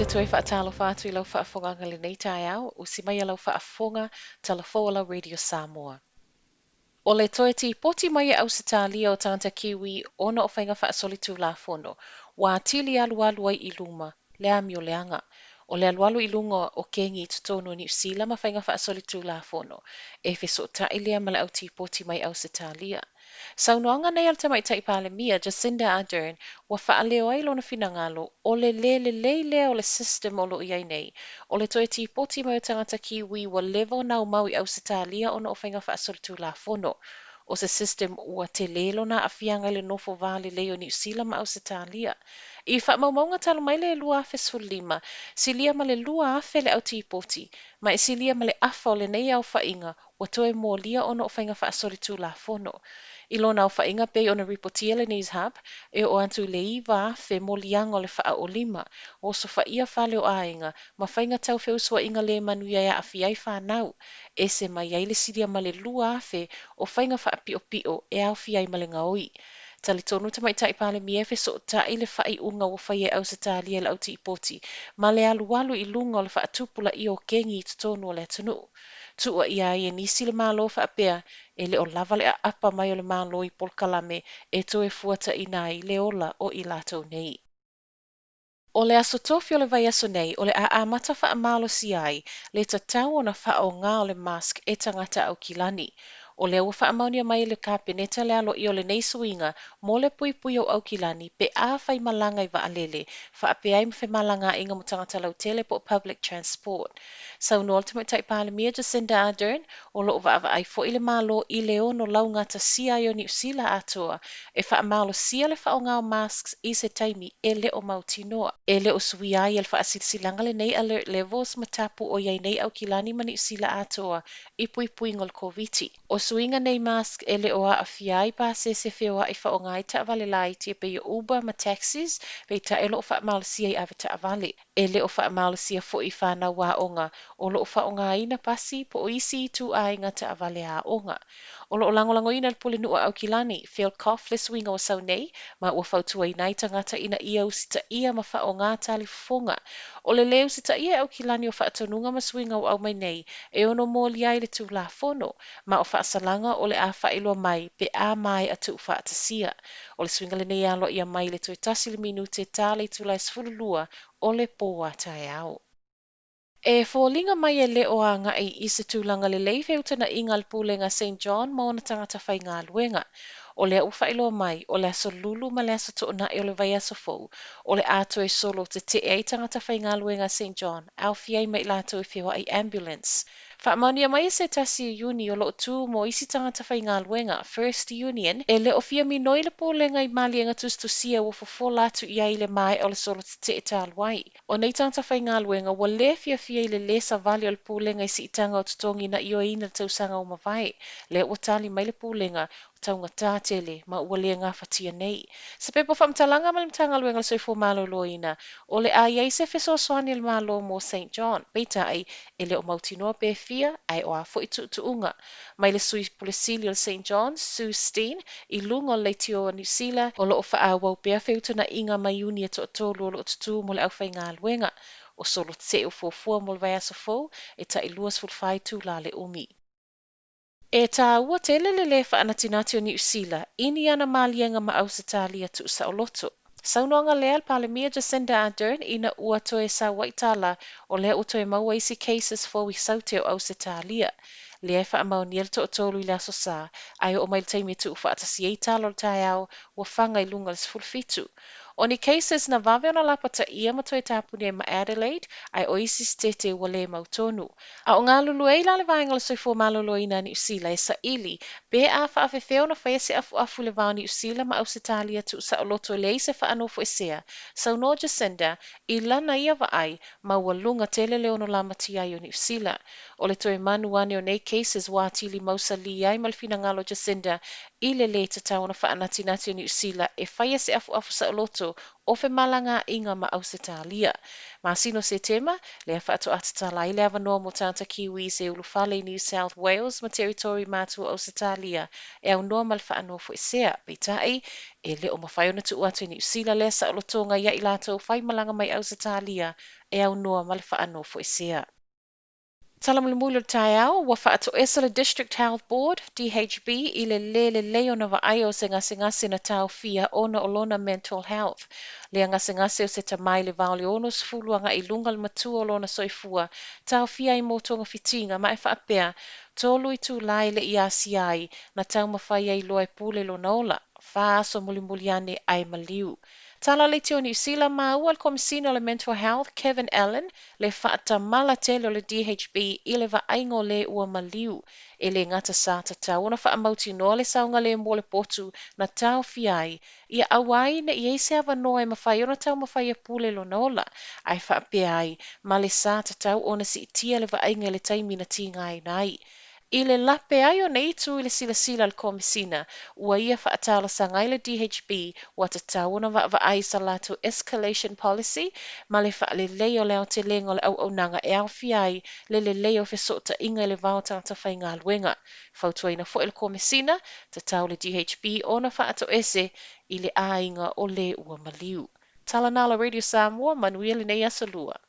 te toe faatalofa atu i lau faafofogaaga i lenei taeao, usi mai a lau faafofoga, talafou o lau Radio Samoa. O le toe tipoti mai e Ausetalia o tagata Kiwi ona o faiga faasolitulafono, ua atili alualu ai i luma le amioleaga. O le alualu i luga o kegi i totonu o Niu Sila ma faiga faasolitulafono, e fesootai lea ma le au tipoti mai Ausetalia. Saunoaga nei a le Tamaitai Palemia, Jacinda Ardern, ua faaleo ai lona finagalo o le lē lelei lea o le system o lo o i ai nei, o le toe tipoti mai o tagata Kiwi ua leva ona aumau i Ausetalia ona o faiga faasolitulafono. O se system ua telē lona aafiaga i le nofo va lelei o Niu Sila ma Ausetalia. I faamaumauga talu mai le 2015, silia ma le 2,000 le au tipoti, ma e silia ma le afa o lenei aofaiga ua toe molia ona o faiga faasolitulafono. I lona aofaiga pei ona ripotia e le Newshub, e oo atu i le 9,000 moliaga o le faaoolima, osofaia fale o aiga, ma faiga tau feusuaiga le manuia e aafia ai fanau, ese mai ai le silia ma le 2,000 o faiga faapiopio e aofia ai ma le gaoi. Talitonu le Tamaitai Palemia e fesootai le faaiuga ua faia e Ausetalia i le au tipoti ma le alualu i luga o le faatupulaia o kegi i totonu o le atunuu. Tuuaia ai e nisi le Malo faapea e le o lava le aapa mai o le Malo i polokalame e toe fuataina ai le ola o i latou nei. O le Aso Tofi o le vaiaso nei o le a amata faamalosia ai le tatau ona faaaoga o le mask e tagata Aukilani. O lea ua faamaonia mai e le Kapeneta le aloaia o lenei suiga mo le puipuia o Aukilani pe a faimalaga i vaalele, faapea ai ma femalagaaiga mo tagata lautele po o public transport. Saunoa le Tamaitai Palemia Jacinda Ardern, o lo o vaavaai foi le Malo i le ono laugatasia ai o Niu Sila atoa e faamalosia le faaaoga o masks i se taimi e le o mautinoa. E le o suia ai e le faasilasilaga lenei alert levels ma tapu o i ai nei Aukilani ma Niu Sila atoa i puipuiga o le Koviti. O suiga nei mask e le o aafia ai pasese feoai faaaoga ai taavale laiti e pei o Uber ma taxis, peitai o lo o faamalosia i avetaavale. E le o faamalosia foi i fanau aoga o lo o faaaogaina pasi po o isi ituaiga taavale aoga. O lo o lagolagoina e le Pulenuu a Aukilani, Phil Goff le suiga ua sau nei, ma ua fautuaina ai tagata ina ia usitaia ma faaaoga talifofoga. O le lē usitaia e Aukilani o faatonuga ma suiga ua aumai nei e ono molia ai le Tulafono, ma o faasalaga o le a faailoa mai pe a maea tuufaatasia. O le suiga lenei e aloaia mai le toe tasi le minute ta le itula e 12 o le pō a taeao. E foliga mai e le o agai i se tulaga lelei feutagaiga a le Pulega Saint John ma ona tagata faigaluega. O lea ua faailoa mai, o le aso Lulu ma le aso Toonai o le vaiaso fou, o le a toe solo tetee ai tagata faigaluega a Saint John, aofia ai ma i latou e feoai ambulance. Faamaonia mai e se tasi o iuni o lo o tu mo isi tagata faigaluega, First Union, e le o fia minoi le Pulega i maliega tusitusia ua fofola atu i ai i le maea o le solo tetee talu ai. O nei tagata faigaluega ua le fiafia i le lē savali o le Pulega i siitaga o totogi na ioeina i le tausaga ua mavae. Lea ua tali mai le Pulega, ua taugatā tele ma ua le gafatia nei. Se pepa faamatalaga mai le Matagaluega o le Soifua Maloloina, o le a i ai se fesoasoani a le Malo mo Saint John, peitai, e le o mautinoa pe fia, ae o a foi tuutuuga. Mai le Sui Pule Sili o le Saint John's, Sue Steen, i luga o le leitio a Niu Sila, o lo o faaauau pea feutagaiga ma iuni e toatolu o lo o tutū mo le aufaigaluega. O solo tetee ua fuafua mo le vaiaso fou e tai 24 itulā le umi. E tāua tele le lē faanatinati o Niu Sila i ni ana maliega ma Ausetalia tuusaoloto. Saunoaga lea a le Palemia Jacinda Ardern ina ua toe sau ai tala o lea ua toe maua isi cases fou i Saute o Ausetalia. Lea e faamaonia le toatolu i le Aso Sa, ae oo mai le taimi e tuufaatasia ai tala o le taeao ua faga i luga o le 17. O ni cases na vave ona lapataia ma toe tapunia ai ma Adelaide, ae o isi sitete ua le mautonu. A o galulue ai la le Vaega o le Soifua Maloloina a Niu Sila e saili pe a faafefea ona faia se afuafu i le va o Niu Sila ma Ausetalia tuusaoloto e leai se faanofoesea, saunoa Jacinda i lana ia vaai maualuga tele le ono lamatia ai o Niu Sila. O le toe manu ane o nei cases ua atili mausalī ai ma le finagalo o Jacinda i le lē tatau ona faanatinati o Niu Sila e faia se afuafu saoloto faasoloto o femalagaaʻiga ma ʻAusetalia. Masina o Setema, lea faatoa tatala ai le avanoa mo tagata Kiwis e ulufale i New South Wales ma Teritori Matua o ʻAusetalia e aunoa ma le faanofoesea. Peitai, e le o mafai ona tuu atu e Niu Sila lea saolotoga iā i latou faimalaga mai ʻAusetalia e aunoa ma le faanofoesea. Tala mulimuli o le taeao, ua faatoesa le District Health Board, DHB, i le lē lelei ona vaaia o se gasegase na taofia ona o lona mental health. Lea gasegase o se tama i le va o le 60 agai i luga le matua o lona soifua, taofia ai mo togafitiga ma e faapea, tolu itulā e le i asia ai, na taumafai ai loa e pule lona ola. Fa aso mulimuli ane ae maliu. Tala Leitio Niu Sila, maua le Komesina o le Mental Health, Kevin Allen, le faatamala tele o le DHB i le vaaiga o le ua maliu. E le gata sa tatau ona faamautinoa le saogalemu o le potu na taofia ai, ia aua ai ne i i ai se avanoa e mafai ona taumafai e pule lona ola, ae faapea ai ma le sa tatau ona siitia le vaaiga i le taimi na tigaina ai. I le lape ai o nei itu i le silasila a le Komesina, ua ia faatalosaga ai le DHB ua tatau ona vaavaai i sa latou escalation policy ma le faaleleia o le aotelega o le auaunaga e aofia ai le lelei o fesootaiga i le va o tagata faigaluega. Fautuaina foi e le Komesina, tatau le DHB ona faatoese i le aiga o le ua maliu. Tala na a la Radio Samoa, manuia lenei aso Lua.